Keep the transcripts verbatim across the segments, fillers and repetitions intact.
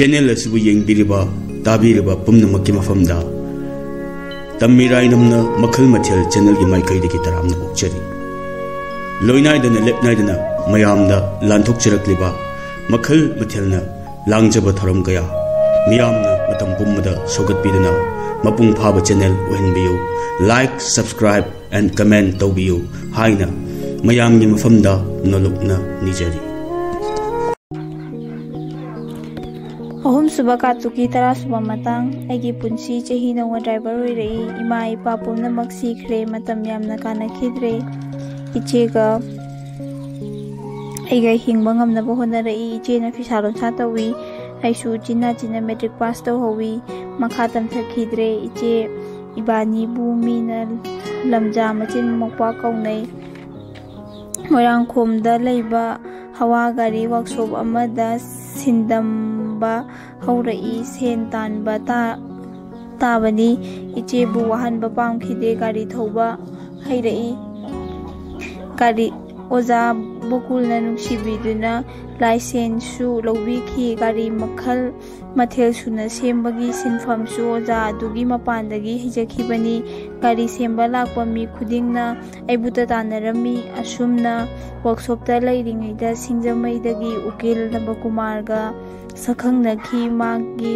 Channel ꯑꯁꯤꯕꯨ ꯌꯦꯡꯕꯤꯔꯤꯕ, ꯇꯥꯕꯤꯔꯤꯕ ꯄꯨꯝꯅꯃꯛꯀꯤ ꯃꯐꯝꯗ ꯇꯝꯃꯤꯔꯥꯏꯅꯝꯅ ꯃꯈꯜ ꯃꯊꯦꯜ ꯆꯦꯅꯦꯜꯒꯤ ꯃꯥꯏꯀꯩꯗꯒꯤ ꯇꯔꯥꯝꯅ ꯑꯣꯛꯆꯔꯤ꯫ ꯂꯣꯏꯅꯥꯏꯗꯅ ꯂꯦꯞꯅꯥꯏꯗꯅ ꯃꯌꯥꯝꯗ ꯂꯥꯟꯊꯣꯛꯆꯔꯛꯂꯤꯕ ꯃꯈꯜ ꯃꯊꯦꯜꯅ ꯂꯥꯡꯖꯕ ꯊꯧꯔꯝ ꯀꯌꯥ ꯃꯤꯌꯥꯝꯅ ꯃꯇꯝ ꯄꯨꯝꯕꯗ ꯁꯧꯒꯠꯄꯤꯗꯨꯅ ꯃꯄꯨꯡ ꯐꯥꯕ channel ꯑꯣꯏꯍꯟꯕꯤꯌꯨ꯫ Like, subscribe and comment ꯇꯧꯕꯤꯌꯨ ꯍꯥꯏꯅ ꯃꯌꯥꯝꯒꯤ ꯃꯐꯝꯗ ꯅꯣꯂꯨꯛꯅ ꯅꯤꯖꯔꯤ꯫ ꯑꯍꯨꯝꯁꯨꯕ ꯀꯥꯇꯨꯀꯤ ꯇꯔꯥꯁꯨꯕ ꯃꯇꯥꯡ꯫ ꯑꯩꯒꯤ ꯄꯨꯟꯁꯤ ꯆꯍꯤ ꯅꯧꯅ ꯗ꯭ꯔꯥꯏꯚꯔ ꯑꯣꯏꯔꯛꯏ꯫ ꯏꯃꯥ ꯏꯄꯥ ꯄꯨꯝꯅꯃꯛ ꯁꯤꯈ꯭ꯔꯦ꯫ ꯃꯇꯝ ꯌꯥꯝꯅ ꯀꯥꯟꯅꯈꯤꯗ꯭ꯔꯦ꯫ ꯏꯆꯦꯒ ꯑꯩꯒ ꯍꯤꯡꯕ ꯉꯝꯅꯕ ꯍꯣꯠꯅꯔꯛꯏ꯫ ꯏꯆꯦꯅ ꯐꯤꯁꯥ ꯂꯣꯟꯁꯥ ꯇꯧꯏ꯫ ꯑꯩꯁꯨ ꯎꯆꯤꯟ ꯅꯥꯆꯤꯟꯅ ꯃꯦꯇ꯭ꯔꯤꯛ ꯄꯥꯁ ꯇꯧꯍꯧꯏ꯫ ꯃꯈꯥ ꯇꯝꯊꯈꯤꯗ꯭ꯔꯦ꯫ ꯏꯆꯦ ꯏꯕꯥꯅꯤꯕꯨ ꯃꯤꯅ ꯂꯝꯖꯥ ꯃꯆꯤꯟ ꯃꯧꯄ꯭ꯋꯥ ꯀꯧꯅꯩ꯫ ꯃꯣꯏꯔꯥꯡꯈꯣꯝꯗ ꯂꯩꯕ ꯍꯋꯥ ꯒꯥꯔꯤ ꯋꯥꯛꯁꯣꯞ ꯑꯃꯗ ꯁꯤꯟꯗꯝꯕ ꯍꯧꯔꯛꯏ꯫ ꯁꯦꯟ ꯇꯥꯟꯕ ꯇꯥ-, ꯇꯥꯕꯅꯤ꯫ ꯏꯆꯦꯕꯨ ꯋꯥꯍꯟꯕ ꯄꯥꯝꯈꯤꯗꯦ꯫ ꯒꯥꯔꯤ ꯊꯧꯕ ꯍꯩꯔꯛꯏ꯫ ꯒꯥꯔꯤ ꯑꯣꯖꯥ ꯕꯣꯀꯨꯜꯅ ꯅꯨꯡꯁꯤꯕꯤꯗꯨꯅ ꯂꯥꯏꯁꯦꯟꯁꯁꯨ ꯂꯧꯕꯤꯈꯤ꯫ ꯒꯥꯔꯤ ꯃꯈꯜ ꯃꯊꯦꯜ ꯁꯨꯅ ꯁꯦꯝꯕꯒꯤ ꯁꯤꯟꯐꯝꯁꯨ ꯑꯣꯖꯥ ꯑꯗꯨꯒꯤ ꯃꯄꯥꯟꯗꯒꯤ ꯍꯩꯖꯈꯤꯕꯅꯤ꯫ ꯒꯥꯔꯤ ꯁꯦꯝꯕ ꯂꯥꯛꯄ ꯃꯤ ꯈꯨꯗꯤꯡꯅ ꯑꯩꯕꯨ ꯇꯇꯥꯟꯅꯔꯝꯃꯤ꯫ ꯑꯁꯨꯝꯅ ꯋꯥꯛꯁꯣꯞꯇ ꯂꯩꯔꯤꯉꯩꯗ ꯁꯤꯡꯖꯃꯩꯗꯒꯤ ꯎꯀꯤꯜ ꯅꯕꯀꯨꯃꯥꯔꯒ ꯁꯛꯈꯪꯅꯈꯤ꯫ ꯃꯥꯒꯤ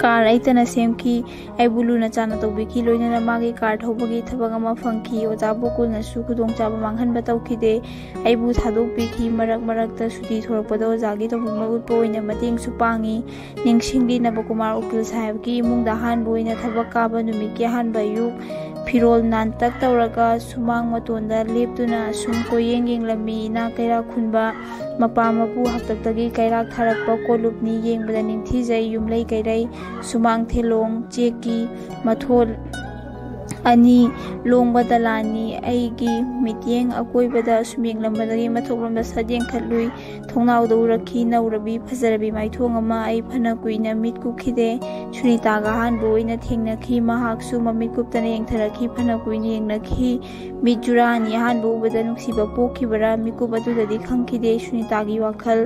ꯀꯥꯔ ꯑꯩꯇꯅ ꯁꯦꯝꯈꯤ꯫ ꯑꯩꯕꯨ ꯂꯨꯅ ꯆꯥꯟꯅ ꯇꯧꯕꯤꯈꯤ꯫ ꯂꯣꯏꯅꯅ ꯃꯥꯒꯤ ꯀꯥꯔ ꯊꯧꯕꯒꯤ ꯊꯕꯛ ꯑꯃ ꯐꯪꯈꯤ꯫ ꯑꯣꯖꯥ ꯕꯣꯀꯨꯜꯅꯁꯨ ꯈꯨꯗꯣꯡꯆꯥꯕ ꯃꯥꯡꯍꯟꯕ ꯇꯧꯈꯤꯗꯦ꯫ ꯑꯩꯕꯨ ꯊꯥꯗꯣꯛꯄꯤꯈꯤ꯫ ꯃꯔꯛ ꯃꯔꯛꯇ ꯁꯨꯇꯤ ꯊꯣꯔꯛꯄꯗ ꯑꯣꯖꯥꯒꯤ ꯇꯧꯕꯤꯃꯜ ꯎꯠꯄ ꯑꯣꯏꯅ ꯃꯇꯦꯡꯁꯨ ꯄꯥꯡꯉꯤ꯫ ꯅꯤꯡꯁꯤꯡꯂꯤ, ꯅꯕꯀꯨꯃꯥꯔ ꯎꯀꯤꯜ ꯁꯥꯍꯦꯕꯀꯤ ꯏꯃꯨꯡꯗ ꯑꯍꯥꯟꯕ ꯑꯣꯏꯅ ꯊꯕꯛ ꯀꯥꯕ ꯅꯨꯃꯤꯠꯀꯤ ꯑꯍꯥꯟꯕ ꯑꯌꯨꯛ꯫ ꯐꯤꯔꯣꯜ ꯅꯥꯟꯇꯛ ꯇꯧꯔꯒ ꯁꯨꯃꯥꯡ ꯃꯇꯣꯟꯗ ꯂꯦꯞꯇꯨꯅ ꯑꯁꯨꯝ ꯀꯣꯏꯌꯦꯡ ꯌꯦꯡꯂꯝꯃꯤ꯫ ꯏꯅꯥ ꯀꯩꯔꯥꯛ ꯈꯨꯟꯕ ꯃꯄꯥ ꯃꯄꯨ ꯍꯥꯛꯇꯛꯇꯒꯤ ꯀꯩꯔꯥꯛ ꯊꯥꯔꯛꯄ ꯀꯣꯂꯨꯞꯅꯤ꯫ ꯌꯦꯡꯕꯗ ꯅꯤꯡꯊꯤꯖꯩ꯫ ꯌꯨꯝꯂꯩ ꯀꯩꯔꯩ, ꯁꯨꯃꯥꯡ ꯊꯦꯂꯣꯡ, ꯆꯦꯛꯀꯤ ꯃꯊꯣꯜ, ꯑꯅꯤ, ꯂꯣꯡꯕ ꯗꯂꯥꯟꯅꯤ꯫ ꯑꯩꯒꯤ ꯃꯤꯠꯌꯦꯡ ꯑꯀꯣꯏꯕꯗ ꯁꯨꯝ ꯌꯦꯡꯂꯝꯕꯗꯒꯤ ꯃꯊꯛꯂꯣꯝꯗ ꯁꯠ ꯌꯦꯡꯈꯠꯂꯨꯏ꯫ ꯊꯣꯡꯅꯥꯎꯗ ꯎꯔꯛꯈꯤ ꯅꯧꯔꯕꯤ ꯐꯖꯔꯕꯤ ꯃꯥꯏꯊꯣꯡ ꯑꯃ꯫ ꯑꯩ ꯐꯅ ꯀꯨꯏꯅ ꯃꯤꯠ ꯀꯨꯞꯈꯤꯗꯦ꯫ ꯁꯨꯅꯤꯇꯥꯒ ꯑꯍꯥꯟꯕ ꯑꯣꯏꯅ ꯊꯦꯡꯅꯈꯤ꯫ ꯃꯍꯥꯛꯁꯨ ꯃꯃꯤꯠ ꯀꯨꯞꯇꯅ ꯌꯦꯡꯊꯔꯛꯈꯤ꯫ ꯐꯅ ꯀꯨꯏꯅ ꯌꯦꯡꯅꯈꯤ꯫ ꯃꯤꯠ ꯖꯨꯔꯥ ꯑꯅꯤ ꯑꯍꯥꯟꯕ ꯎꯕꯗ ꯅꯨꯡꯁꯤꯕ ꯄꯣꯛꯈꯤꯕꯔꯥ? ꯃꯤꯀꯨꯞ ꯑꯗꯨꯗꯗꯤ ꯈꯪꯈꯤꯗꯦ꯫ ꯁꯨꯅꯤꯇꯥꯒꯤ ꯋꯥꯈꯜ,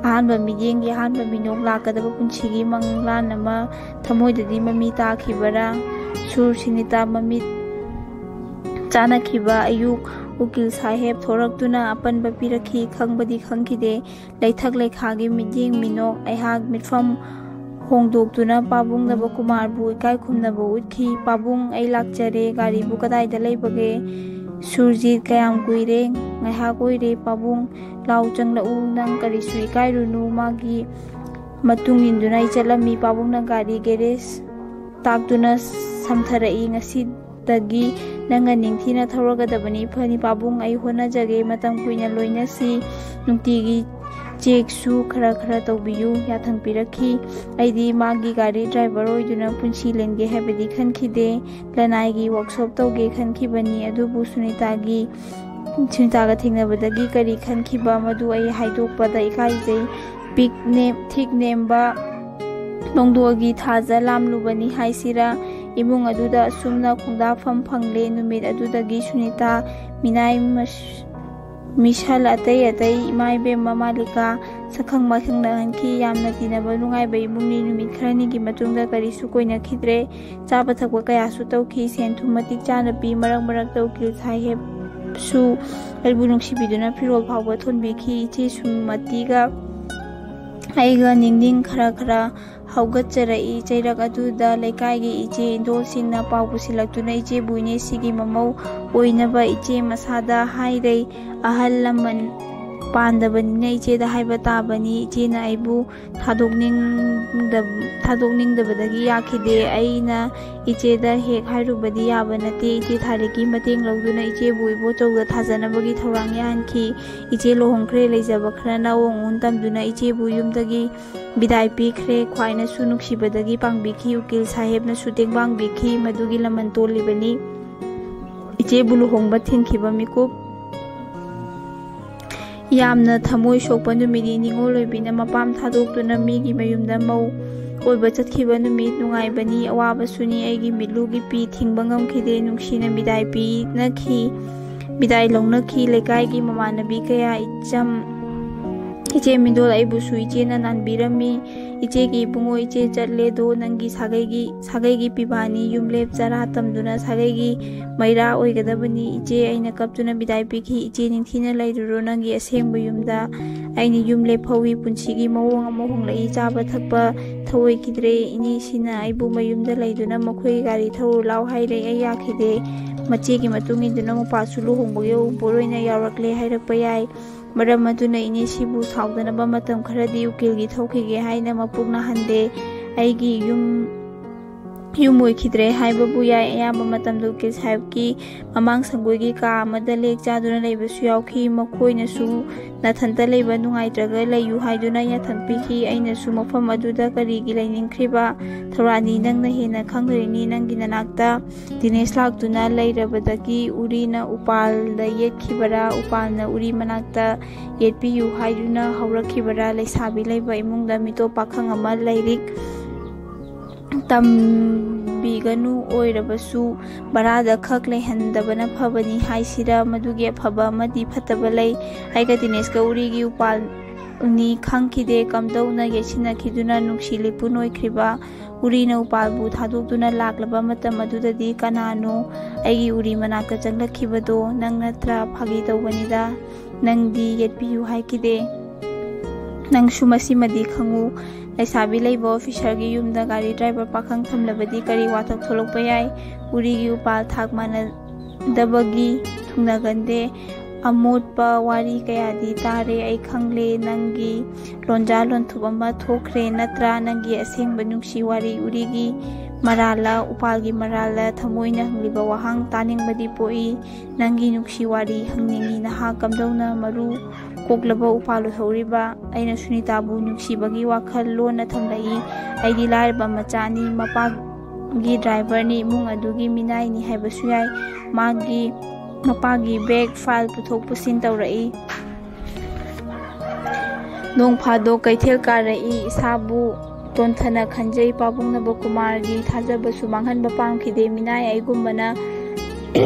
ꯑꯍꯥꯟꯕ ꯃꯤꯠꯌꯦꯡꯒꯤ ꯑꯍꯥꯟꯕ ꯃꯤꯅꯣꯛ, ꯂꯥꯛꯀꯗꯕ ꯄꯨꯟꯁꯤꯒꯤ ꯃꯪꯂꯥꯟ ꯑꯃ ꯊꯃꯣꯏꯗꯗꯤ ꯃꯃꯤ ꯇꯥꯈꯤꯕꯔꯥ? ꯁꯨꯔ ꯁꯨꯅꯤꯇꯥ ꯃꯃꯤꯠ ꯆꯥꯅꯈꯤꯕ ꯑꯌꯨꯛ ꯎꯀꯤꯜ ꯁꯥꯍꯦꯕ ꯊꯣꯔꯛꯇꯨꯅ ꯑꯄꯟꯕ ꯄꯤꯔꯛꯈꯤ꯫ ꯈꯪꯕꯗꯤ ꯈꯪꯈꯤꯗꯦ꯫ ꯂꯩꯊꯛ ꯂꯩꯈꯥꯒꯤ ꯃꯤꯠꯌꯦꯡ ꯃꯤꯅꯣꯛ꯫ ꯑꯩꯍꯥꯛ ꯃꯤꯠꯐꯝ ꯍꯣꯡꯗꯣꯛꯇꯨꯅ ꯄꯥꯕꯨꯡ ꯅꯕꯀꯨꯃꯥꯔꯕꯨ ꯏꯀꯥꯏ ꯈꯨꯝꯅꯕ ꯎꯠꯈꯤ꯫ "ꯄꯥꯕꯨꯡ, ꯑꯩ ꯂꯥꯛꯆꯔꯦ꯫ ꯒꯥꯔꯤꯕꯨ ꯀꯗꯥꯏꯗ ꯂꯩꯕꯒꯦ?" "ꯁꯨꯔꯖꯤꯠ, ꯀꯌꯥꯝ ꯀꯨꯏꯔꯦ?" "ꯉꯥꯏꯍꯥꯛ ꯑꯣꯏꯔꯦ ꯄꯥꯕꯨꯡ꯫ ꯂꯥꯎ ꯆꯪꯂꯛꯎ꯫ ꯅꯪ ꯀꯔꯤꯁꯨ ꯏꯀꯥꯏꯔꯨꯅꯨ꯫" ꯃꯥꯒꯤ ꯃꯇꯨꯡ ꯏꯟꯗꯨꯅ ꯑꯩ ꯆꯠꯂꯝꯃꯤ꯫ ꯄꯥꯕꯨꯡꯅ ꯒꯥꯔꯤ ꯒꯦꯔꯦꯖ ꯇꯥꯛꯇꯨꯅ ꯁꯝꯊꯔꯛꯏ꯫ "ꯉꯁꯤꯗꯒꯤ ꯅꯪꯅ ꯅꯤꯡꯊꯤꯅ ꯊꯧꯔꯒꯗꯕꯅꯤ꯫ ꯐꯅꯤ ꯄꯥꯕꯨꯡ, ꯑꯩ ꯍꯣꯠꯅꯖꯒꯦ꯫ ꯃꯇꯝ ꯀꯨꯏꯅ ꯂꯣꯏꯅꯁꯤ꯫ ꯅꯨꯡꯇꯤꯒꯤ ꯆꯦꯛꯁꯨ ꯈꯔ ꯈꯔ ꯇꯧꯕꯤꯌꯨ꯫" ꯌꯥꯊꯪ ꯄꯤꯔꯛꯈꯤ꯫ ꯑꯩꯗꯤ ꯃꯥꯒꯤ ꯒꯥꯔꯤ ꯗ꯭ꯔꯥꯏꯚꯔ ꯑꯣꯏꯗꯨꯅ ꯄꯨꯟꯁꯤ ꯂꯦꯟꯒꯦ ꯍꯥꯏꯕꯗꯤ ꯈꯟꯈꯤꯗꯦ꯫ ꯂꯅꯥꯏꯒꯤ ꯋꯥꯛꯁꯣꯞ ꯇꯧꯒꯦ ꯈꯟꯈꯤꯕꯅꯤ꯫ ꯑꯗꯨꯕꯨ ꯁꯨꯅꯤꯇꯥꯒꯤ, ꯁꯨꯅꯤꯇꯥꯒ ꯊꯦꯡꯅꯕꯗꯒꯤ ꯀꯔꯤ ꯈꯟꯈꯤꯕ, ꯃꯗꯨ ꯑꯩ ꯍꯥꯏꯗꯣꯛꯄꯗ ꯏꯀꯥꯏꯖꯩ꯫ ꯄꯤꯛ ꯅꯦꯝ-, ꯊꯤꯛ ꯅꯦꯝꯕ ꯅꯣꯡꯗꯣꯜꯒꯤ ꯊꯥꯖ ꯂꯥꯝꯂꯨꯕꯅꯤ ꯍꯥꯏꯁꯤꯔꯥ? ꯏꯃꯨꯡ ꯑꯗꯨꯗ ꯑꯁꯨꯝꯅ ꯈꯣꯡꯗꯥꯐꯝ ꯐꯪꯂꯦ꯫ ꯅꯨꯃꯤꯠ ꯑꯗꯨꯗꯒꯤ ꯁꯨꯅꯤꯇꯥ ꯃꯤꯅꯥꯏ ꯃꯁ-, ꯃꯤꯁꯜ ꯑꯇꯩ ꯑꯇꯩ, ꯏꯃꯥ ꯏꯕꯦꯝꯃ ꯃꯥꯂꯤꯀꯥ, ꯁꯛꯈꯪ ꯃꯥꯏꯈꯪꯅꯍꯟꯈꯤ꯫ ꯌꯥꯝꯅ ꯇꯤꯟꯅꯕ ꯅꯨꯡꯉꯥꯏꯕ ꯏꯃꯨꯡꯅꯤ꯫ ꯅꯨꯃꯤꯠ ꯈꯔꯅꯤꯒꯤ ꯃꯇꯨꯡꯗ ꯀꯔꯤꯁꯨ ꯀꯣꯏꯅꯈꯤꯗ꯭ꯔꯦ꯫ ꯆꯥꯕ ꯊꯛꯄ ꯀꯌꯥꯁꯨ ꯇꯧꯈꯤ꯫ ꯁꯦꯟ ꯊꯨꯝ ꯃꯇꯤꯛ ꯆꯥꯅ ꯄꯤ꯫ ꯃꯔꯛ ꯃꯔꯛꯇ ꯎꯀꯤꯜ ꯁꯥꯍꯦꯕꯁꯨ ꯑꯩꯕꯨ ꯅꯨꯡꯁꯤꯕꯤꯗꯨꯅ ꯐꯤꯔꯣꯜ ꯐꯥꯎꯕ ꯊꯣꯟꯕꯤꯈꯤ꯫ ꯏꯆꯦ ꯁꯨꯃꯇꯤꯒ ꯑꯩꯒ ꯅꯤꯡꯅꯤꯡ ꯈꯔ ꯈꯔ ꯍꯧꯒꯠꯆꯔꯛꯏ꯫ ꯆꯩꯔꯛ ꯑꯗꯨꯗ ꯂꯩꯀꯥꯏꯒꯤ ꯏꯆꯦ ꯏꯟꯗꯣꯜꯁꯤꯡꯅ ꯄꯥꯎ ꯄꯨꯁꯤꯜꯂꯛꯇꯨꯅ ꯏꯆꯦꯕꯨ ꯏꯅꯦꯁꯤꯒꯤ ꯃꯃꯧ ꯑꯣꯏꯅꯕ ꯏꯆꯦ ꯃꯁꯥꯗ ꯍꯥꯏꯔꯩ꯫ ꯑꯍꯜ ꯂꯃꯟ ꯄꯥꯟꯗꯕꯅꯤꯅ ꯏꯆꯦꯗ ꯍꯥꯏꯕ ꯇꯥꯕꯅꯤ꯫ ꯏꯆꯦꯅ ꯑꯩꯕꯨ ꯊꯥꯗꯣꯛꯅꯤꯡꯗꯕ-, ꯊꯥꯗꯣꯛꯅꯤꯡꯗꯕꯗꯒꯤ ꯌꯥꯈꯤꯗꯦ꯫ ꯑꯩꯅ ꯏꯆꯦꯗ ꯍꯦꯛ ꯍꯥꯏꯔꯨꯕꯗꯤ ꯌꯥꯕ ꯅꯠꯇꯦ꯫ ꯏꯆꯦ ꯊꯥꯔꯤꯛꯀꯤ ꯃꯇꯦꯡ ꯂꯧꯗꯨꯅ ꯏꯆꯦꯕꯨ ꯏꯕꯣꯆꯧꯗ ꯊꯥꯖꯅꯕꯒꯤ ꯊꯧꯔꯥꯡ ꯌꯥꯍꯟꯈꯤ꯫ ꯏꯆꯦ ꯂꯨꯍꯣꯡꯈ꯭ꯔꯦ, ꯂꯩꯖꯕ ꯈꯔꯅ ꯑꯑꯣꯟ ꯑꯑꯣꯟ ꯇꯝꯗꯨꯅ ꯏꯆꯦꯕꯨ ꯌꯨꯝꯗꯒꯤ ꯕꯤꯗꯥꯏ ꯄꯤꯈ꯭ꯔꯦ꯫ ꯈ꯭ꯋꯥꯏꯅꯁꯨ ꯅꯨꯡꯁꯤꯕꯗꯒꯤ ꯄꯥꯡꯕꯤꯈꯤ, ꯎꯀꯤꯜ ꯁꯥꯍꯦꯕꯅꯁꯨ ꯇꯦꯡꯕꯥꯡꯕꯤꯈꯤ꯫ ꯃꯗꯨꯒꯤ ꯂꯃꯟ ꯇꯣꯜꯂꯤꯕꯅꯤ꯫ ꯏꯆꯦꯕꯨ ꯂꯨꯍꯣꯡꯕ ꯊꯤꯡꯈꯤꯕ ꯃꯤꯀꯨꯞ꯫ ꯌꯥꯝꯅ ꯊꯃꯣꯏ ꯁꯣꯛꯄ ꯅꯨꯃꯤꯠꯅꯤ꯫ ꯅꯤꯉꯣꯜ ꯑꯣꯏꯕꯤꯅ ꯃꯄꯥꯝ ꯊꯥꯗꯣꯛꯇꯨꯅ ꯃꯤꯒꯤ ꯃꯌꯨꯝꯗ ꯃꯧ ꯑꯣꯏꯕ ꯆꯠꯈꯤꯕ ꯅꯨꯃꯤꯠ꯫ ꯅꯨꯡꯉꯥꯏꯕꯅꯤ, ꯑꯋꯥꯕꯁꯨꯅꯤ꯫ ꯑꯩꯒꯤ ꯃꯤꯠꯂꯨꯒꯤ ꯄꯤ ꯊꯤꯡꯕ ꯉꯝꯈꯤꯗꯦ꯫ ꯅꯨꯡꯁꯤꯅ ꯕꯤꯗꯥꯏ ꯄꯤꯅꯈꯤ, ꯕꯤꯗꯥꯏ ꯂꯧꯅꯈꯤ꯫ ꯂꯩꯀꯥꯏꯒꯤ ꯃꯃꯥꯟꯅꯕꯤ ꯀꯌꯥ, ꯏꯆꯝ, ꯏꯆꯦ ꯃꯤꯗꯣꯜ ꯑꯩꯕꯨꯁꯨ ꯏꯆꯦꯅ ꯅꯥꯟꯕꯤꯔꯝꯃꯤ꯫ ꯏꯆꯦꯒꯤ ꯏꯕꯨꯡꯉꯣ, ꯏꯆꯦ ꯆꯠꯂꯦꯗꯣ, ꯅꯪꯒꯤ ꯁꯥꯒꯩꯒꯤ, ꯁꯥꯒꯩꯒꯤ ꯄꯤꯕꯥꯅꯤ꯫ ꯌꯨꯝꯂꯦꯞ ꯆꯔꯥ ꯇꯝꯗꯨꯅ ꯁꯥꯒꯩꯒꯤ ꯃꯩꯔꯥ ꯑꯣꯏꯒꯗꯕꯅꯤ꯫ ꯏꯆꯦ, ꯑꯩꯅ ꯀꯞꯇꯨꯅ ꯕꯤꯗꯥꯏ ꯄꯤꯈꯤ꯫ ꯏꯆꯦ, ꯅꯤꯡꯊꯤꯅ ꯂꯩꯔꯨꯔꯣ ꯅꯪꯒꯤ ꯑꯁꯦꯡꯕ ꯌꯨꯝꯗ꯫ ꯑꯩꯅ ꯌꯨꯝ ꯂꯦꯞꯍꯧꯏ꯫ ꯄꯨꯟꯁꯤꯒꯤ ꯃꯑꯣꯡ ꯑꯃ ꯍꯣꯡꯂꯛꯏ꯫ ꯆꯥꯕ ꯊꯛꯄ ꯊꯧꯑꯣꯏꯈꯤꯗ꯭ꯔꯦ꯫ ꯏꯅꯦꯁꯤꯅ ꯑꯩꯕꯨ ꯃꯌꯨꯝꯗ ꯂꯩꯗꯨꯅ ꯃꯈꯣꯏ ꯒꯥꯔꯤ ꯊꯧꯔꯨ ꯂꯥꯎ ꯍꯥꯏꯔꯦ꯫ ꯑꯩ ꯌꯥꯈꯤꯗꯦ꯫ ꯃꯆꯦꯒꯤ ꯃꯇꯨꯡ ꯏꯟꯗꯨꯅ ꯃꯄꯥꯁꯨ ꯂꯨꯍꯣꯡꯕꯒꯤ ꯑꯎꯟꯄꯣꯠ ꯑꯣꯏꯅ ꯌꯥꯎꯔꯛꯂꯦ ꯍꯥꯏꯔꯛꯄ ꯌꯥꯏ꯫ ꯃꯔꯝ ꯑꯗꯨꯅ ꯏꯅꯦꯁꯤꯕꯨ ꯁꯥꯎꯗꯅꯕ ꯃꯇꯝ ꯈꯔꯗꯤ ꯎꯀꯤꯜꯒꯤ ꯊꯧꯈꯤꯒꯦ ꯍꯥꯏꯅ ꯃꯄꯨꯛ ꯅꯥꯍꯟꯗꯦ꯫ ꯑꯩꯒꯤ ꯌꯨꯝ, ꯌꯨꯝ ꯑꯣꯏꯈꯤꯗ꯭ꯔꯦ ꯍꯥꯏꯕꯕꯨ ꯌꯥꯏ꯫ ꯑꯌꯥꯝꯕ ꯃꯇꯝꯗ ꯎꯀꯤꯜ ꯁꯥꯍꯦꯕꯀꯤ ꯃꯃꯥꯡ ꯁꯪꯒꯣꯏꯒꯤ ꯀꯥ ꯑꯃꯗ ꯂꯦꯛ ꯆꯥꯗꯨꯅ ꯂꯩꯕꯁꯨ ꯌꯥꯎꯈꯤ꯫ ꯃꯈꯣꯏꯅꯁꯨ ꯅꯥꯊꯟꯇ ꯂꯩꯕ ꯅꯨꯡꯉꯥꯏꯇ꯭ꯔꯒ ꯂꯩꯌꯨ ꯍꯥꯏꯗꯨꯅ ꯌꯥꯊꯪ ꯄꯤꯈꯤ꯫ ꯑꯩꯅꯁꯨ ꯃꯐꯝ ꯑꯗꯨꯗ ꯀꯔꯤꯒꯤ ꯂꯩꯅꯤꯡꯈ꯭ꯔꯤꯕ? ꯊꯧꯔꯥꯅꯤ, ꯅꯪꯅ ꯍꯦꯟꯅ ꯈꯪꯒꯅꯤ꯫ ꯅꯪꯒꯤ ꯅꯅꯥꯛꯇ ꯗꯤꯅꯦꯁ ꯂꯥꯛꯇꯨꯅ ꯂꯩꯔꯕꯗꯒꯤ ꯎꯔꯤꯅ ꯎꯄꯥꯜꯗ ꯌꯦꯠꯈꯤꯕꯔꯥ, ꯎꯄꯥꯜꯅ ꯎꯔꯤ ꯃꯅꯥꯛꯇ ꯌꯦꯠꯄꯤꯌꯨ ꯍꯥꯏꯗꯨꯅ ꯍꯧꯔꯛꯈꯤꯕꯔꯥ? ꯂꯩꯁꯥꯕꯤ ꯂꯩꯕ ꯏꯃꯨꯡꯗ ꯃꯤꯇꯣꯞ ꯄꯥꯈꯪ ꯑꯃ ꯂꯥꯏꯔꯤꯛ ꯇꯝꯕꯤꯒꯅꯨ ꯑꯣꯏꯔꯕꯁꯨ ꯚꯔꯥꯗ ꯈꯛ ꯂꯩꯍꯟꯗꯕꯅ ꯐꯕꯅꯤ ꯍꯥꯏꯁꯤꯔꯥ? ꯃꯗꯨꯒꯤ ꯑꯐꯕ ꯑꯃꯗꯤ ꯐꯠꯇꯕ ꯂꯩ꯫ ꯑꯩꯒ ꯗꯤꯅꯦꯁꯀ ꯎꯔꯤꯒꯤ ꯎꯄꯥꯜꯅꯤ ꯈꯪꯈꯤꯗꯦ꯫ ꯀꯝꯗꯧꯅ ꯌꯩꯁꯤꯟꯅꯈꯤꯗꯨꯅ ꯅꯨꯡꯁꯤ ꯂꯤꯄꯨꯟ ꯑꯣꯏꯈ꯭ꯔꯤꯕ? ꯎꯔꯤꯅ ꯎꯄꯥꯜꯕꯨ ꯊꯥꯗꯣꯛꯇꯨꯅ ꯂꯥꯛꯂꯕ ꯃꯇꯝ ꯑꯗꯨꯗꯗꯤ ꯀꯅꯥꯅꯣ ꯑꯩꯒꯤ ꯎꯔꯤ ꯃꯅꯥꯛꯇ ꯆꯪꯂꯛꯈꯤꯕꯗꯣ? ꯅꯪ ꯅꯠꯇ꯭ꯔꯥ? ꯐꯥꯒꯤ ꯇꯧꯕꯅꯤꯗ꯫ ꯅꯪꯗꯤ ꯌꯦꯠꯄꯤꯌꯨ ꯍꯥꯏꯈꯤꯗꯦ꯫ ꯅꯪꯁꯨ ꯃꯁꯤꯃꯗꯤ ꯈꯪꯉꯨ, ꯂꯩꯁꯥꯕꯤ ꯂꯩꯕ ꯑꯣꯐꯤꯁꯔꯒꯤ ꯌꯨꯝꯗ ꯒꯥꯔꯤ ꯗ꯭ꯔꯥꯏꯚꯔ ꯄꯥꯈꯪ ꯊꯝꯂꯕꯗꯤ ꯀꯔꯤ ꯋꯥꯊꯣꯛ ꯊꯣꯛꯂꯛꯄ ꯌꯥꯏ? ꯎꯔꯤꯒꯤ ꯎꯄꯥꯜ ꯊꯥꯛ ꯃꯥꯟꯅꯗꯕꯒꯤ ꯊꯨꯡꯅꯒꯟꯗꯦ꯫ ꯑꯃꯣꯠꯄ ꯋꯥꯔꯤ ꯀꯌꯥꯗꯤ ꯇꯥꯔꯦ꯫ ꯑꯩ ꯈꯪꯂꯦ, ꯅꯪꯒꯤ ꯂꯣꯟꯖꯥ ꯂꯣꯟꯊꯨꯞ ꯑꯃ ꯊꯣꯛꯈ꯭ꯔꯦ ꯅꯠꯇ꯭ꯔꯥ? ꯅꯪꯒꯤ ꯑꯁꯦꯡꯕ ꯅꯨꯡꯁꯤ ꯋꯥꯔꯤ ꯎꯔꯤꯒꯤ ꯃꯔꯥꯜꯂ, ꯎꯄꯥꯜꯒꯤ ꯃꯔꯥꯜꯂ? ꯊꯃꯣꯏꯅ ꯍꯪꯂꯤꯕ ꯋꯥꯍꯪ ꯇꯥꯅꯤꯡꯕꯗꯤ ꯄꯣꯛꯏ꯫ ꯅꯪꯒꯤ ꯅꯨꯡꯁꯤ ꯋꯥꯔꯤ ꯍꯪꯅꯤꯡꯏ꯫ ꯅꯍꯥꯛ ꯀꯝꯗꯧꯅ ꯃꯔꯨ ꯀꯣꯛꯂꯕ ꯎꯄꯥꯜ ꯑꯣꯏꯍꯧꯔꯤꯕ? ꯑꯩꯅ ꯁꯨꯅꯤꯇꯥꯕꯨ ꯅꯨꯡꯁꯤꯕꯒꯤ ꯋꯥꯈꯜ ꯂꯣꯟꯅ ꯊꯝꯂꯛꯏ꯫ ꯑꯩꯗꯤ ꯂꯥꯏꯔꯕ ꯃꯆꯥꯅꯤ꯫ ꯃꯄꯥꯒꯤ ꯗ꯭ꯔꯥꯏꯚꯔꯅꯤ꯫ ꯏꯃꯨꯡ ꯑꯗꯨꯒꯤ ꯃꯤꯅꯥꯏꯅꯤ ꯍꯥꯏꯕꯁꯨ ꯌꯥꯏ꯫ ꯃꯥꯒꯤ ꯃꯄꯥꯒꯤ ꯕꯦꯒ ꯐꯥꯏꯜ ꯄꯨꯊꯣꯛ ꯄꯨꯁꯤꯟ ꯇꯧꯔꯛꯏ꯫ ꯅꯣꯡ ꯐꯥꯗꯣꯛ ꯀꯩꯊꯦꯜ ꯀꯥꯔꯛꯏ꯫ ꯏꯁꯥꯕꯨ ꯇꯣꯟꯊꯅ ꯈꯟꯖꯩ꯫ ꯄꯥꯕꯨꯡ ꯅꯕꯀꯨꯃꯥꯔꯒꯤ ꯊꯥꯖꯕꯁꯨ ꯃꯥꯡꯍꯟꯕ ꯄꯥꯝꯈꯤꯗꯦ꯫ ꯃꯤꯅꯥꯏ ꯑꯩꯒꯨꯝꯕꯅ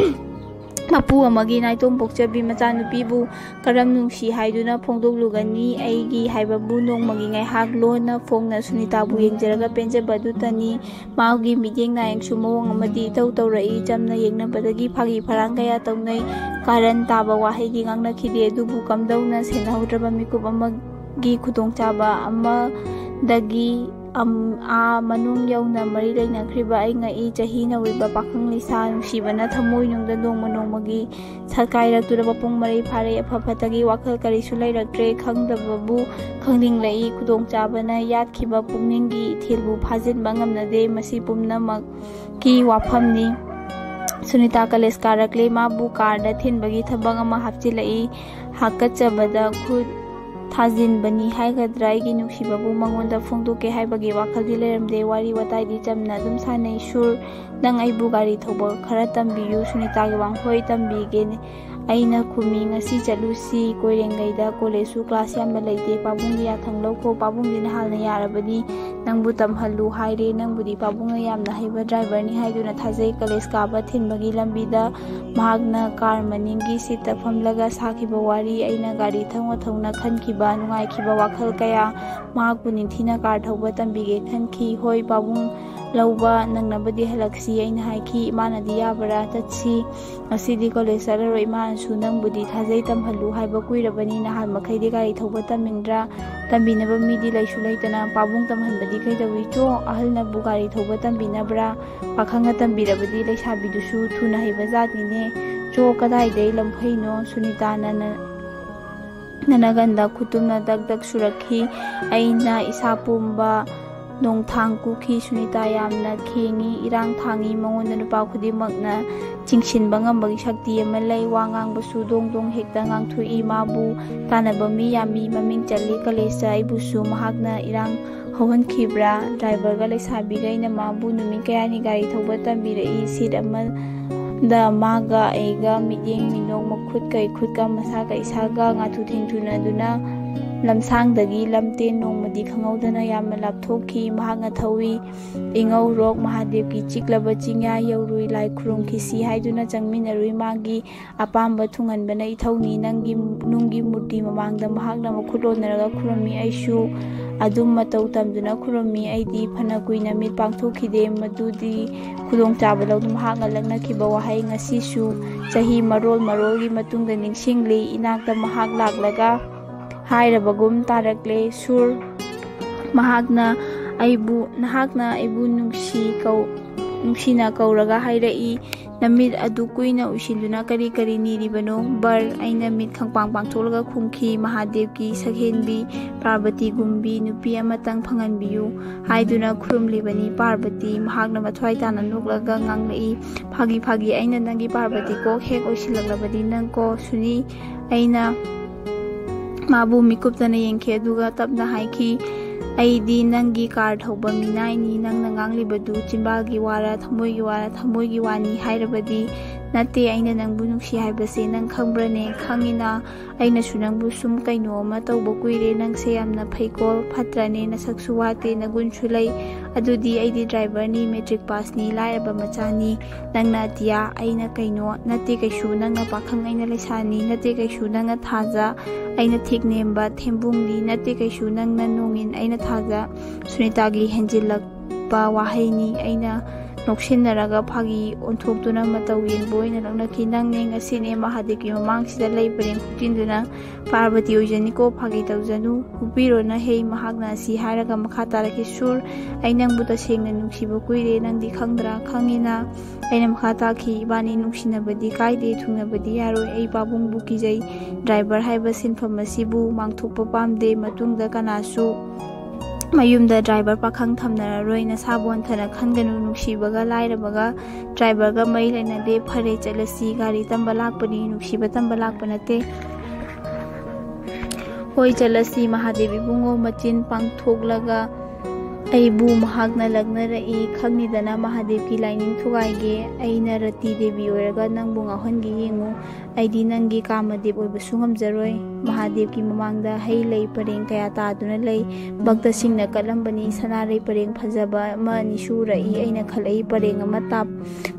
ꯃꯄꯨ ꯑꯃꯒꯤ ꯅꯥꯏꯇꯣꯝ ꯄꯣꯛꯆꯕꯤ ꯃꯆꯥꯅꯨꯄꯤꯕꯨ ꯀꯔꯝ ꯅꯨꯡꯁꯤ ꯍꯥꯏꯗꯨꯅ ꯐꯣꯡꯗꯣꯛꯂꯨꯒꯅꯤ? ꯑꯩꯒꯤ ꯍꯥꯏꯕꯕꯨ ꯅꯣꯡꯃꯒꯤ ꯉꯥꯏꯍꯥꯛ ꯂꯣꯟꯅ ꯐꯣꯡꯅ ꯁꯨꯅꯤꯇꯥꯕꯨ ꯌꯦꯡꯖꯔꯒ ꯄꯦꯟꯖꯕ ꯑꯗꯨꯇꯅꯤ꯫ ꯃꯥꯒꯤ ꯃꯤꯠꯌꯦꯡ ꯅꯥꯌꯦꯡꯁꯨ ꯃꯑꯣꯡ ꯑꯃꯗꯤ ꯏꯇꯧ ꯇꯧꯔꯛꯏ꯫ ꯆꯝꯅ ꯌꯦꯡꯅꯕꯗꯒꯤ ꯐꯥꯒꯤ ꯐꯔꯥꯡ ꯀꯌꯥ ꯇꯧꯅꯩ꯫ ꯀꯥꯔꯟ ꯇꯥꯕ ꯋꯥꯍꯩꯗꯤ ꯉꯥꯡꯅꯈꯤꯗꯦ꯫ ꯑꯗꯨꯕꯨ ꯀꯝꯗꯧꯅ ꯁꯦꯟꯅꯍꯧꯗ꯭ꯔꯕ ꯃꯤꯀꯨꯞ ꯑꯃꯒꯤ ꯈꯨꯗꯣꯡꯆꯥꯕ ꯑꯃꯗꯒꯤ ꯑꯝ-, ꯑꯥ ꯃꯅꯨꯡ ꯌꯧꯅ ꯃꯔꯤ ꯂꯩꯅꯈ꯭ꯔꯤꯕ ꯑꯩ ꯉꯛꯏ꯫ ꯆꯍꯤ ꯅꯧꯔꯤꯕ ꯄꯥꯈꯪ ꯂꯩꯁꯥ ꯅꯨꯡꯁꯤꯕꯅ ꯊꯃꯣꯏꯅꯨꯡꯗ ꯅꯣꯡꯃ ꯅꯣꯡꯃꯒꯤ ꯁꯠꯀꯥꯏꯔꯛꯇꯨꯅ ꯃꯄꯨꯡ ꯃꯔꯩ ꯐꯥꯔꯦ꯫ ꯑꯐ ꯐꯠꯇꯒꯤ ꯋꯥꯈꯜ ꯀꯔꯤꯁꯨ ꯂꯩꯔꯛꯇ꯭ꯔꯦ꯫ ꯈꯪꯗꯕꯕꯨ ꯈꯪꯅꯤꯡꯂꯛꯏ꯫ ꯈꯨꯗꯣꯡꯆꯥꯕꯅ ꯌꯥꯠꯈꯤꯕ ꯄꯨꯛꯅꯤꯡꯒꯤ ꯏꯊꯤꯜꯕꯨ ꯐꯥꯖꯤꯟꯕ ꯉꯝꯅꯗꯦ꯫ ꯃꯁꯤ ꯄꯨꯝꯅꯃꯛꯀꯤ ꯋꯥꯐꯝꯅꯤ꯫ ꯁꯨꯅꯤꯇꯥ ꯀꯂꯦꯖ ꯀꯥꯔꯛꯂꯦ꯫ ꯃꯥꯕꯨ ꯀꯥꯔꯗ ꯊꯤꯟꯕꯒꯤ ꯊꯕꯛ ꯑꯃ ꯍꯥꯞꯆꯤꯜꯂꯛꯏ꯫ ꯍꯥꯀꯠꯆꯕꯗ ꯈꯨꯠ ꯊꯥꯖꯤꯟꯕꯅꯤ ꯍꯥꯏꯒꯗ꯭ꯔꯥ? ꯑꯩꯒꯤ ꯅꯨꯡꯁꯤꯕꯕꯨ ꯃꯉꯣꯟꯗ ꯐꯣꯡꯗꯣꯛꯀꯦ ꯍꯥꯏꯕꯒꯤ ꯋꯥꯈꯜꯗꯤ ꯂꯩꯔꯝꯗꯦ꯫ ꯋꯥꯔꯤ ꯋꯥꯇꯥꯏꯗꯤ ꯆꯝꯅ ꯑꯗꯨꯝ ꯁꯥꯟꯅꯩ꯫ ꯁꯨꯔ, ꯅꯪ ꯑꯩꯕꯨ ꯒꯥꯔꯤ ꯊꯧꯕ ꯈꯔ ꯇꯝꯕꯤꯌꯨ꯫ ꯁꯨꯅꯤꯇꯥꯒꯤ ꯋꯥꯍꯪ, ꯍꯣꯏ, ꯇꯝꯕꯤꯒꯦ꯫ ꯑꯩꯅ ꯈꯨꯝꯃꯤ, ꯉꯁꯤ ꯆꯠꯂꯨꯁꯤ ꯀꯣꯏꯔꯦꯡꯒꯩꯗ, ꯀꯣꯂꯦꯖꯁꯨ ꯀ꯭ꯂꯥꯁ ꯌꯥꯝꯅ ꯂꯩꯇꯦ꯫ ꯄꯥꯕꯨꯡꯒꯤ ꯌꯥꯊꯪ ꯂꯧꯈꯣ꯫ ꯄꯥꯕꯨꯡꯗꯤ ꯅꯍꯥꯟꯅ ꯌꯥꯔꯕꯅꯤ, ꯅꯪꯕꯨ ꯇꯝꯍꯜꯂꯨ ꯍꯥꯏꯔꯦ꯫ ꯅꯪꯕꯨꯗꯤ ꯄꯥꯕꯨꯡꯅ ꯌꯥꯝꯅ ꯍꯩꯕ ꯗ꯭ꯔꯥꯏꯚꯔꯅꯤ ꯍꯥꯏꯗꯨꯅ ꯊꯥꯖꯩ꯫ ꯀꯣꯂꯦꯖ ꯀꯥꯕ ꯊꯤꯟꯕꯒꯤ ꯂꯝꯕꯤꯗ ꯃꯍꯥꯛꯅ ꯀꯥꯔ ꯃꯅꯤꯡꯒꯤ ꯁꯤꯠꯇ ꯐꯝꯂꯒ ꯁꯥꯈꯤꯕ ꯋꯥꯔꯤ, ꯑꯩꯅ ꯒꯥꯔꯤ ꯊꯧꯅ ꯊꯧꯅ ꯈꯟꯈꯤꯕ ꯅꯨꯡꯉꯥꯏꯈꯤꯕ ꯋꯥꯈꯜ ꯀꯌꯥ꯫ ꯃꯍꯥꯛꯄꯨ ꯅꯤꯡꯊꯤꯅ ꯀꯥꯔ ꯊꯧꯕ ꯇꯝꯕꯤꯒꯦ ꯈꯟꯈꯤ꯫ ꯍꯣꯏ ꯄꯥꯕꯨꯡ, ꯂꯧꯕ ꯅꯪꯅꯕꯗꯤ ꯍꯜꯂꯛꯁꯤ, ꯑꯩꯅ ꯍꯥꯏꯈꯤ꯫ ꯏꯃꯥꯅꯗꯤ ꯌꯥꯕ꯭ꯔꯥ? ꯆꯠꯁꯤ꯫ ꯉꯁꯤꯗꯤ ꯀꯣꯂꯦꯖ ꯆꯠꯂꯔꯣꯏ꯫ ꯏꯃꯥꯅꯁꯨ ꯅꯪꯕꯨꯗꯤ ꯊꯥꯖꯩ, ꯇꯝꯍꯜꯂꯨ ꯍꯥꯏꯕ ꯀꯨꯏꯔꯕꯅꯤ꯫ ꯅꯍꯥꯟ ꯃꯈꯩꯗꯤ ꯒꯥꯔꯤ ꯊꯧꯕ ꯇꯝꯅꯤꯡꯗ꯭ꯔꯥ? ꯇꯝꯕꯤꯅꯕ ꯃꯤꯗꯤ ꯂꯩꯁꯨ ꯂꯩꯇꯅ ꯄꯥꯕꯨꯡ ꯇꯝꯍꯟꯕꯗꯤ ꯀꯩꯗꯧꯏ? ꯆꯣ, ꯑꯍꯜꯅꯕꯨ ꯒꯥꯔꯤ ꯊꯧꯕ ꯇꯝꯕꯤꯅꯕ꯭ꯔꯥ? ꯄꯥꯈꯪꯅ ꯇꯝꯕꯤꯔꯕꯗꯤ ꯂꯩꯁꯥꯕꯤꯗꯨꯁꯨ ꯊꯨꯅ ꯍꯩꯕ ꯖꯥꯠꯅꯤꯅꯦ꯫ "ꯆꯣ, ꯀꯗꯥꯏꯗꯩ ꯂꯝꯐꯩꯅꯣ?" ꯁꯨꯅꯤꯇꯥꯅ ꯅ-, ꯅꯅꯥꯒꯟꯗ ꯈꯨꯇꯨꯝꯅ ꯗꯛ ꯗꯛ ꯁꯨꯔꯛꯈꯤ꯫ ꯑꯩꯅ ꯏꯁꯥ ꯄꯨꯝꯕ ꯅꯣꯡꯊꯥꯡ ꯀꯨꯈꯤ꯫ ꯁꯨꯅꯤꯇꯥ ꯌꯥꯝꯅ ꯈꯦꯡꯉꯤ, ꯏꯔꯥꯡ ꯊꯥꯡꯉꯤ꯫ ꯃꯉꯣꯟꯗ ꯅꯨꯄꯥ ꯈꯨꯗꯤꯡꯃꯛꯅ ꯆꯤꯡꯁꯤꯟꯕ ꯉꯝꯕꯒꯤ ꯁꯛꯇꯤ ꯑꯃ ꯂꯩ꯫ ꯋꯥ ꯉꯥꯡꯕꯁꯨ ꯗꯣꯡ ꯗꯣꯡ ꯍꯦꯛꯇ ꯉꯥꯡꯊꯣꯛꯏ꯫ ꯃꯥꯕꯨ ꯇꯥꯟꯅꯕ ꯃꯤ ꯌꯥꯝꯃꯤ꯫ ꯃꯃꯤꯡ ꯆꯠꯂꯤ ꯀꯂꯦꯖꯇ꯫ ꯑꯩꯕꯨꯁꯨ ꯃꯍꯥꯛꯅ ꯏꯔꯥꯡ ꯍꯧꯍꯟꯈꯤꯕ꯭ꯔꯥ? ꯗ꯭ꯔꯥꯏꯚꯔꯒ ꯂꯩꯁꯥꯕꯤꯒ ꯑꯩꯅ ꯃꯥꯕꯨ ꯅꯨꯃꯤꯠ ꯀꯌꯥꯅꯤ ꯒꯥꯔꯤ ꯊꯧꯕ ꯇꯝꯕꯤꯔꯛꯏ꯫ ꯁꯤꯠ ꯑꯃꯗ ꯃꯥꯒ ꯑꯩꯒ ꯃꯤꯠꯌꯦꯡ ꯃꯤꯅꯣꯛ, ꯃꯈꯨꯠ ꯀꯩ ꯈꯨꯠꯀ ꯃꯁꯥꯒ ꯏꯁꯥꯒ ꯉꯥꯊꯨ ꯊꯦꯡꯊꯨꯅꯗꯨꯅ ꯂꯝꯁꯥꯡꯗꯒꯤ ꯂꯝꯇꯦꯟ ꯅꯣꯡꯃꯗꯤ ꯈꯪꯍꯧꯗꯅ ꯌꯥꯝꯅ ꯂꯥꯞꯊꯣꯛꯈꯤ꯫ ꯃꯍꯥꯛꯅ ꯊꯧꯏ꯫ ꯏꯉꯧꯔꯣꯛ ꯃꯍꯥꯗꯦꯕꯀꯤ ꯆꯤꯛꯂꯕ ꯆꯤꯡꯌꯥ ꯌꯧꯔꯨꯏ꯫ ꯂꯥꯏ ꯈꯨꯔꯨꯝꯈꯤꯁꯤ ꯍꯥꯏꯗꯨꯅ ꯆꯪꯃꯤꯟꯅꯔꯨꯏ꯫ ꯃꯥꯒꯤ ꯑꯄꯥꯝꯕ ꯊꯨꯡꯍꯟꯕꯅ ꯏꯊꯧꯅꯤ꯫ ꯅꯪꯒꯤ ꯅꯨꯡꯒꯤ ꯃꯨꯔꯇꯤ ꯃꯃꯥꯡꯗ ꯃꯍꯥꯛꯅ ꯃꯈꯨꯠ ꯂꯣꯟꯅꯔꯒ ꯈꯨꯔꯨꯝꯃꯤ꯫ ꯑꯩꯁꯨ ꯑꯗꯨꯝ ꯃꯇꯧ ꯇꯝꯗꯨꯅ ꯈꯨꯔꯨꯝꯃꯤ꯫ ꯑꯩꯗꯤ ꯐꯅ ꯀꯨꯏꯅ ꯃꯤꯠ ꯄꯥꯡꯊꯣꯛꯈꯤꯗꯦ꯫ ꯃꯗꯨꯗꯤ ꯈꯨꯗꯣꯡꯆꯥꯕ ꯂꯧꯗꯨꯅ ꯃꯍꯥꯛꯅ ꯂꯛꯅꯈꯤꯕ ꯋꯥꯍꯩ꯫ ꯉꯁꯤꯁꯨ ꯆꯍꯤ ꯃꯔꯣꯜ ꯃꯔꯣꯜꯒꯤ ꯃꯇꯨꯡꯗ ꯅꯤꯡꯁꯤꯡꯂꯤ꯫ ꯏꯅꯥꯛꯇ ꯃꯍꯥꯛ ꯂꯥꯛꯂꯒ ꯍꯥꯏꯔꯕꯒꯨꯝ ꯇꯥꯔꯛꯂꯦ꯫ "ꯁꯨꯔ, ꯃꯍꯥꯛꯅ ꯑꯩꯕꯨ, ꯅꯍꯥꯛꯅ ꯑꯩꯕꯨ ꯅꯨꯡꯁꯤ ꯀꯧ-, ꯅꯨꯡꯁꯤꯅ ꯀꯧꯔꯒ ꯍꯥꯏꯔꯛꯏ, ꯅꯃꯤꯠ ꯑꯗꯨ ꯀꯨꯏꯅ ꯎꯏꯁꯤꯟꯗꯨꯅ ꯀꯔꯤ ꯀꯔꯤ ꯅꯤꯔꯤꯕꯅꯣ?" "ꯕꯔ," ꯑꯩꯅ ꯃꯤꯠ ꯈꯪꯄꯥꯡ ꯄꯥꯡꯊꯣꯛꯂꯒ ꯈꯨꯝꯈꯤ꯫ "ꯃꯍꯥꯗꯦꯕꯀꯤ ꯁꯛꯍꯦꯟꯕꯤ ꯄꯥꯔꯕꯇꯤꯒꯨꯝꯕꯤ ꯅꯨꯄꯤ ꯑꯃꯇꯪ ꯐꯪꯍꯟꯕꯤꯌꯨ" ꯍꯥꯏꯗꯨꯅ ꯈꯨꯔꯨꯝꯂꯤꯕꯅꯤ꯫ "ꯄꯥꯔꯕꯇꯤ?" ꯃꯍꯥꯛꯅ ꯃꯊ꯭ꯋꯥꯏ ꯇꯥꯅ ꯅꯣꯛꯂꯒ ꯉꯥꯡꯂꯛꯏ꯫ "ꯐꯥꯒꯤ ꯐꯥꯒꯤ, ꯑꯩꯅ ꯅꯪꯒꯤ ꯄꯥꯔꯕꯇꯤ ꯀꯣꯛ ꯍꯦꯛ ꯑꯣꯏꯁꯤꯜꯂꯛꯂꯕꯗꯤ ꯅꯪ ꯀꯣ, ꯁꯨꯅꯤ?" ꯑꯩꯅ ꯃꯥꯕꯨ ꯃꯤꯀꯨꯞꯇꯅ ꯌꯦꯡꯈꯤ, ꯑꯗꯨꯒ ꯇꯞꯅ ꯍꯥꯏꯈꯤ, "ꯑꯩꯗꯤ ꯅꯪꯒꯤ ꯀꯥꯔ ꯊꯧꯕ ꯃꯤꯅꯥꯏꯅꯤ꯫ ꯅꯪꯅ ꯉꯥꯡꯂꯤꯕꯗꯨ ꯆꯤꯟꯕꯥꯜꯒꯤ ꯋꯥꯔ, ꯊꯃꯣꯏꯒꯤ ꯋꯥꯔ?" "ꯊꯃꯣꯏꯒꯤ ꯋꯥꯅꯤ ꯍꯥꯏꯔꯕꯗꯤ?" "ꯅꯠꯇꯦ, ꯑꯩꯅ ꯅꯪꯕꯨ ꯅꯨꯡꯁꯤ ꯍꯥꯏꯕꯁꯦ ꯅꯪ ꯈꯪꯕ꯭ꯔꯅꯦ?" "ꯈꯪꯉꯤꯅ, ꯑꯩꯅꯁꯨ ꯅꯪꯕꯨ ꯁꯨꯝ ꯀꯩꯅꯣ ꯑꯃ ꯇꯧꯕ ꯀꯨꯏꯔꯦ꯫ ꯅꯪꯁꯦ ꯌꯥꯝꯅ ꯐꯩꯀꯣ, ꯐꯠꯇ꯭ꯔꯅꯦ? ꯅꯁꯛꯁꯨ ꯋꯥꯠꯇꯦ, ꯅꯒꯨꯟꯁꯨ ꯂꯩ꯫ ꯑꯗꯨꯗꯤ ꯑꯩꯗꯤ ꯗ꯭ꯔꯥꯏꯚꯔꯅꯤ, ꯃꯦꯇ꯭ꯔꯤꯛ ꯄꯥꯁꯅꯤ, ꯂꯥꯏꯔꯕ ꯃꯆꯥꯅꯤ꯫ ꯅꯪꯅ ꯑꯇꯤꯌꯥ, ꯑꯩꯅ ꯀꯩꯅꯣ?" "ꯅꯠꯇꯦ ꯀꯩꯁꯨ, ꯅꯪꯅ ꯄꯥꯈꯪ, ꯑꯩꯅ ꯂꯩꯁꯥꯅꯤ꯫ ꯅꯠꯇꯦ ꯀꯩꯁꯨ, ꯅꯪꯅ ꯊꯥꯖ, ꯑꯩꯅ ꯊꯦꯛꯅꯦꯝꯕ ꯊꯦꯝꯕꯨꯡꯅꯤ꯫ ꯅꯠꯇꯦ ꯀꯩꯁꯨ, ꯅꯪꯅ ꯅꯣꯡꯉꯤꯟ, ꯑꯩꯅ ꯊꯥꯖ꯫" ꯁꯨꯅꯤꯇꯥꯒꯤ ꯍꯦꯟꯖꯤꯜꯂꯛꯄ ꯋꯥꯍꯩꯅꯤ꯫ ꯑꯩꯅ ꯅꯣꯛꯁꯤꯟꯅꯔꯒ ꯐꯥꯒꯤ ꯑꯣꯟꯊꯣꯛꯇꯨꯅ ꯃꯇꯧ ꯌꯦꯡꯕ ꯑꯣꯏꯅ ꯂꯛꯅꯈꯤ꯫ "ꯅꯪꯅꯦ ꯉꯁꯤꯅꯦ ꯃꯍꯥꯗꯦꯕꯀꯤ ꯃꯃꯥꯡꯁꯤꯗ ꯂꯩ ꯄꯔꯦꯡ ꯍꯨꯛꯆꯤꯟꯗꯨꯅ ꯄꯥꯔꯕꯇꯤ ꯑꯣꯏꯖꯅꯤꯀꯣ, ꯐꯥꯒꯤ ꯇꯧꯖꯅꯨ꯫ ꯍꯨꯛꯄꯤꯔꯣ ꯅꯍꯦ," ꯃꯍꯥꯛꯅ ꯑꯁꯤ ꯍꯥꯏꯔꯒ ꯃꯈꯥ ꯇꯥꯔꯛꯈꯤ, "ꯁꯨꯔ, ꯑꯩ ꯅꯪꯕꯨ ꯇꯁꯦꯡꯅ ꯅꯨꯡꯁꯤꯕ ꯀꯨꯏꯔꯦ, ꯅꯪꯗꯤ ꯈꯪꯗ꯭ꯔꯥ?" "ꯈꯪꯉꯤꯅ?" ꯑꯩꯅ ꯃꯈꯥ ꯇꯥꯈꯤ, "ꯏꯕꯥꯅꯤ ꯅꯨꯡꯁꯤꯅꯕꯗꯤ ꯀꯥꯏꯗꯦ, ꯊꯨꯡꯅꯕꯗꯤ ꯌꯥꯔꯣꯏ꯫ ꯑꯩ ꯄꯥꯕꯨꯡꯕꯨ ꯀꯤꯖꯩ꯫ ꯗ꯭ꯔꯥꯏꯚꯔ ꯍꯥꯏꯕ ꯁꯤꯟꯐꯝ ꯑꯁꯤꯕꯨ ꯃꯥꯡꯊꯣꯛꯄ ꯄꯥꯝꯗꯦ꯫ ꯃꯇꯨꯡꯗ ꯀꯅꯥꯁꯨ ꯃꯌꯨꯝꯗ ꯗ꯭ꯔꯥꯏꯚꯔ ꯄꯥꯈꯪ ꯊꯝꯅꯔꯔꯣꯏ꯫ ꯅꯁꯥꯕꯨ ꯍꯟꯊꯅ ꯈꯟꯒꯅꯨ꯫ ꯅꯨꯡꯁꯤꯕꯒ ꯂꯥꯏꯔꯕꯒ ꯗ꯭ꯔꯥꯏꯚꯔꯒ ꯃꯔꯤ ꯂꯩꯅꯗꯦ꯫ ꯐꯔꯦ, ꯆꯠꯂꯁꯤ꯫ ꯒꯥꯔꯤ ꯇꯝꯕ ꯂꯥꯛꯄꯅꯤ, ꯅꯨꯡꯁꯤꯕ ꯇꯝꯕ ꯂꯥꯛꯄ ꯅꯠꯇꯦ꯫ ꯍꯣꯏ, ꯆꯠꯂꯁꯤ ꯃꯍꯥꯗꯦꯕ ꯏꯕꯨꯡꯉꯣ꯫ ꯃꯆꯤꯟ ꯄꯥꯡꯊꯣꯛꯂꯒ ꯑꯩꯕꯨ ꯃꯍꯥꯛꯅ ꯂꯛꯅꯔꯛꯏ꯫ "ꯈꯪꯉꯤꯗꯅ ꯃꯍꯥꯗꯦꯕꯀꯤ ꯂꯥꯏꯅꯤꯡ ꯊꯨꯒꯥꯏꯒꯦ꯫ ꯑꯩꯅ ꯔꯇꯤ ꯗꯦꯕꯤ ꯑꯣꯏꯔꯒ ꯅꯪꯕꯨ ꯉꯥꯎꯍꯟꯒꯦ ꯌꯦꯡꯉꯨ꯫ ꯑꯩꯗꯤ ꯅꯪꯒꯤ ꯀꯥꯃꯗꯦꯕ ꯑꯣꯏꯕꯁꯨ ꯉꯝꯖꯔꯣꯏ꯫" ꯃꯍꯥꯗꯦꯕꯀꯤ ꯃꯃꯥꯡꯗ ꯍꯩ ꯂꯩ ꯄꯔꯦꯡ ꯀꯌꯥ ꯇꯥꯗꯨꯅ ꯂꯩ꯫ ꯚꯛꯇꯁꯤꯡꯅ ꯀꯠꯂꯝꯕꯅꯤ꯫ ꯁꯅꯥꯔꯩ ꯄꯔꯦꯡ ꯐꯖꯕ ꯑꯃ ꯑꯅꯤ ꯁꯨꯔꯛꯏ꯫ ꯑꯩꯅ ꯈꯜꯂꯛꯏ, ꯄꯔꯦꯡ ꯑꯃ ꯇꯥꯞ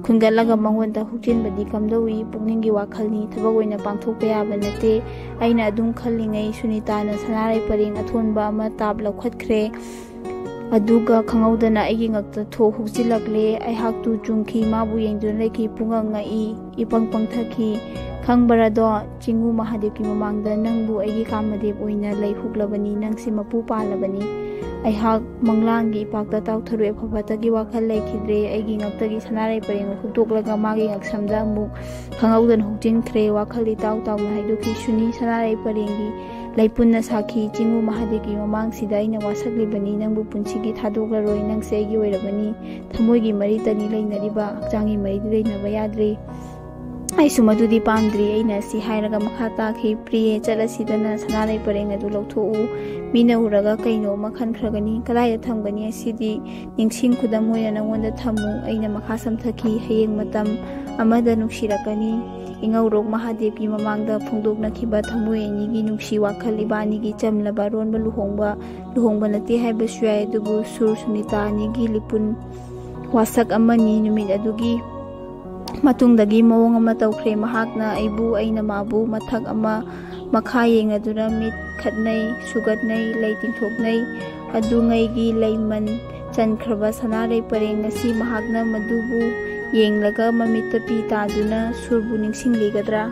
ꯈꯨꯟꯒꯠꯂꯒ ꯃꯉꯣꯟꯗ ꯍꯨꯛꯆꯤꯟꯕꯗꯤ ꯀꯝꯗꯧꯏ? ꯄꯨꯛꯅꯤꯡꯒꯤ ꯋꯥꯈꯜꯅꯤ, ꯊꯕꯛ ꯑꯣꯏꯅ ꯄꯥꯡꯊꯣꯛꯄ ꯌꯥꯕ ꯅꯠꯇꯦ꯫ ꯑꯩꯅ ꯑꯗꯨꯝ ꯈꯜꯂꯤꯉꯩ ꯁꯨꯅꯤꯇꯥꯅ ꯁꯅꯥꯔꯩ ꯄꯔꯦꯡ ꯑꯊꯣꯟꯕ ꯑꯃ ꯇꯥꯞ ꯂꯧꯈꯠꯈ꯭ꯔꯦ꯫ ꯑꯗꯨꯒ ꯈꯪꯍꯧꯗꯅ ꯑꯩꯒꯤ ꯉꯛꯇ ꯊꯣꯛ ꯍꯨꯛꯆꯤꯜꯂꯛꯂꯦ꯫ ꯑꯩꯍꯥꯛ ꯇꯨ ꯆꯨꯡꯈꯤ, ꯃꯥꯕꯨ ꯌꯦꯡꯗꯨꯅ ꯂꯩꯈꯤ꯫ ꯄꯨꯡꯉꯛ ꯉꯛꯏ, ꯏꯄꯪ ꯄꯪꯊꯈꯤ꯫ "ꯈꯪꯕ꯭ꯔꯥꯗꯣ, ꯆꯤꯡꯉꯨ ꯃꯍꯥꯗꯦꯕꯀꯤ ꯃꯃꯥꯡꯗ ꯅꯪꯕꯨ ꯑꯩꯒꯤ ꯀꯥꯃꯗꯦꯕ ꯑꯣꯏꯅ ꯂꯩ ꯍꯨꯛꯂꯕꯅꯤ, ꯅꯪꯁꯦ ꯃꯄꯨ ꯄꯥꯜꯂꯕꯅꯤ꯫" ꯑꯩꯍꯥꯛ ꯃꯪꯂꯥꯟꯒꯤ ꯏꯄꯥꯛꯇ ꯇꯥꯎꯊꯔꯨꯏ꯫ ꯑꯐ ꯐꯠꯇꯒꯤ ꯋꯥꯈꯜ ꯂꯩꯈꯤꯗ꯭ꯔꯦ꯫ ꯑꯩꯒꯤ ꯉꯛꯇꯒꯤ ꯁꯅꯥꯔꯩ ꯄꯔꯦꯡ ꯍꯨꯛꯇꯣꯛꯂꯒ ꯃꯥꯒꯤ ꯉꯛꯁꯝꯗ ꯑꯃꯨꯛ ꯈꯪꯍꯧꯗꯅ ꯍꯨꯛꯆꯤꯟꯈ꯭ꯔꯦ꯫ ꯋꯥꯈꯜ ꯏꯇꯥꯎ ꯇꯥꯎꯅ ꯍꯥꯏꯗꯣꯛꯈꯤ꯫ ꯁꯨꯅꯤ ꯁꯅꯥꯔꯩ ꯄꯔꯦꯡꯒꯤ ꯂꯩꯄꯨꯟꯅ ꯁꯥꯈꯤ꯫ ꯆꯤꯡꯉꯨ ꯃꯍꯥꯗꯦꯕꯀꯤ ꯃꯃꯥꯡꯁꯤꯗ ꯑꯩꯅ ꯋꯥꯁꯛꯂꯤꯕꯅꯤ꯫ ꯅꯪꯕꯨ ꯄꯨꯟꯁꯤꯒꯤ ꯊꯥꯗꯣꯛꯂꯔꯣꯏ꯫ ꯅꯪꯁꯦ ꯑꯩꯒꯤ ꯑꯣꯏꯔꯕꯅꯤ꯫ ꯊꯃꯣꯏꯒꯤ ꯃꯔꯤꯇꯅꯤ ꯂꯩꯅꯔꯤꯕ, ꯍꯛꯆꯥꯡꯒꯤ ꯃꯔꯤꯗꯤ ꯂꯩꯅꯕ ꯌꯥꯗ꯭ꯔꯤ꯫ ꯑꯩꯁꯨ ꯃꯗꯨꯗꯤ ꯄꯥꯝꯗ꯭ꯔꯤ꯫ ꯑꯩꯅ ꯑꯁꯤ ꯍꯥꯏꯔꯒ ꯃꯈꯥ ꯇꯥꯈꯤ, "ꯄ꯭ꯔꯤꯌꯦ, ꯆꯠꯂꯁꯤꯗꯅ ꯁꯅꯥꯔꯩ ꯄꯔꯦꯡ ꯑꯗꯨ ꯂꯧꯊꯣꯛꯎ꯫ ꯃꯤꯅ ꯎꯔꯒ ꯀꯩꯅꯣ ꯑꯃ ꯈꯟꯈ꯭ꯔꯒꯅꯤ꯫ ꯀꯗꯥꯏꯗ ꯊꯝꯒꯅꯤ? ꯑꯁꯤꯗꯤ ꯅꯤꯡꯁꯤꯡ ꯈꯨꯗꯝ ꯑꯣꯏꯅ ꯅꯉꯣꯟꯗ ꯊꯝꯃꯨ꯫" ꯑꯩꯅ ꯃꯈꯥ ꯁꯝꯊꯈꯤ, "ꯍꯌꯦꯡ ꯃꯇꯝ ꯑꯃꯗ ꯅꯨꯡꯁꯤꯔꯛꯀꯅꯤ꯫" ꯏꯉꯧꯔꯣꯛ ꯃꯍꯥꯗꯦꯕꯀꯤ ꯃꯃꯥꯡꯗ ꯐꯣꯡꯗꯣꯛꯅꯈꯤꯕ ꯊꯃꯣꯏ ꯑꯅꯤꯒꯤ ꯅꯨꯡꯁꯤ ꯋꯥꯈꯜ, ꯏꯕꯥꯅꯤꯒꯤ ꯆꯝꯂꯕ ꯑꯔꯣꯟꯕ ꯂꯨꯍꯣꯡꯕ, ꯂꯨꯍꯣꯡꯕ ꯅꯠꯇꯦ ꯍꯥꯏꯕꯁꯨ ꯌꯥꯏ, ꯑꯗꯨꯕꯨ ꯁꯨꯔ ꯁꯨꯅꯤꯇꯥ ꯑꯅꯤꯒꯤ ꯂꯤꯄꯨꯟ ꯋꯥꯁꯛ ꯑꯃꯅꯤ꯫ ꯅꯨꯃꯤꯠ ꯑꯗꯨꯒꯤ ꯃꯇꯨꯡꯗꯒꯤ ꯃꯑꯣꯡ ꯑꯃ ꯇꯧꯈ꯭ꯔꯦ꯫ ꯃꯍꯥꯛꯅ ꯑꯩꯕꯨ, ꯑꯩꯅ ꯃꯥꯕꯨ, ꯃꯊꯛ ꯑꯃ ꯃꯈꯥ ꯌꯦꯡꯅꯗꯨꯅ ꯃꯤꯠ ꯈꯠꯅꯩ, ꯁꯨꯒꯠꯅꯩ, ꯂꯩ ꯇꯤꯡꯊꯣꯛꯅꯩ꯫ ꯑꯗꯨꯉꯩꯒꯤ ꯂꯩꯃꯟ ꯆꯟꯈ꯭ꯔꯕ ꯁꯅꯥꯔꯩ ꯄꯔꯦꯡ ꯑꯁꯤ ꯃꯍꯥꯛꯅ ꯃꯗꯨꯕꯨ ꯌꯦꯡꯂꯒ ꯃꯃꯤꯠꯇ ꯄꯤ ꯇꯥꯗꯨꯅ ꯁꯨꯔꯕꯨ ꯅꯤꯡꯁꯤꯡꯂꯤꯒꯗ꯭ꯔꯥ?